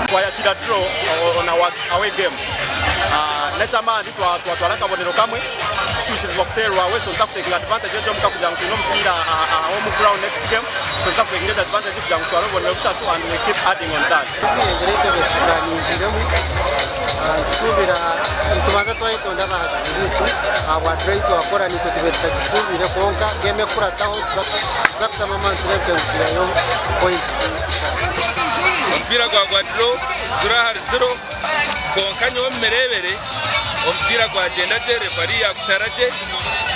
Twayakira draw on our away game. N'eky'amaani twatwara akabonero kamwe titwikirizibwa kuteerwa away so nituza kutekinga advantage egyo omuka kugira ngu twine omupiira aha home ground next game so nituza kutekinga egyo advantage kugira ngu tutware obubonero bushatu and we keep adding on that. Engeri ei tupuraningiiremu nitusuubira nitubanza twayetonda abahagizi baitu ahabwa draw ei twakora naitwe tubaire tutagisuubire kwonka geemu ekukurataho nituza kutamu amaani tureebeke ngu twihayo points ishatu. Omupiira gwagwa draw ziro ahari ziro kwonka nyowe omu mireebere omupiira gwagyenda gye referee yaagushara gye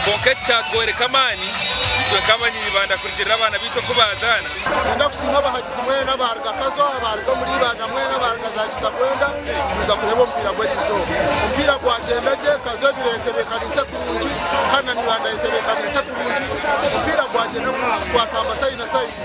kwonka eki kyatworeka amaani itwe nk'abanyibanda kurugiirira abaana baitu oku baazaana. Niinyenda kusiima abahagizi mwena abaaruga Kazo, abaaruga omuri Ibanda mwena, abaaruga za Kitagwenda kwija kureeba omupiira gw'erizooba. Omupiira gwagyenda gye, Kazo ebaire etebeekaniise kurungi kandi na Ibanda etebeekaniise kurungi. Omupiira gwagyenda kurungi twashamba sayidi na sayidi.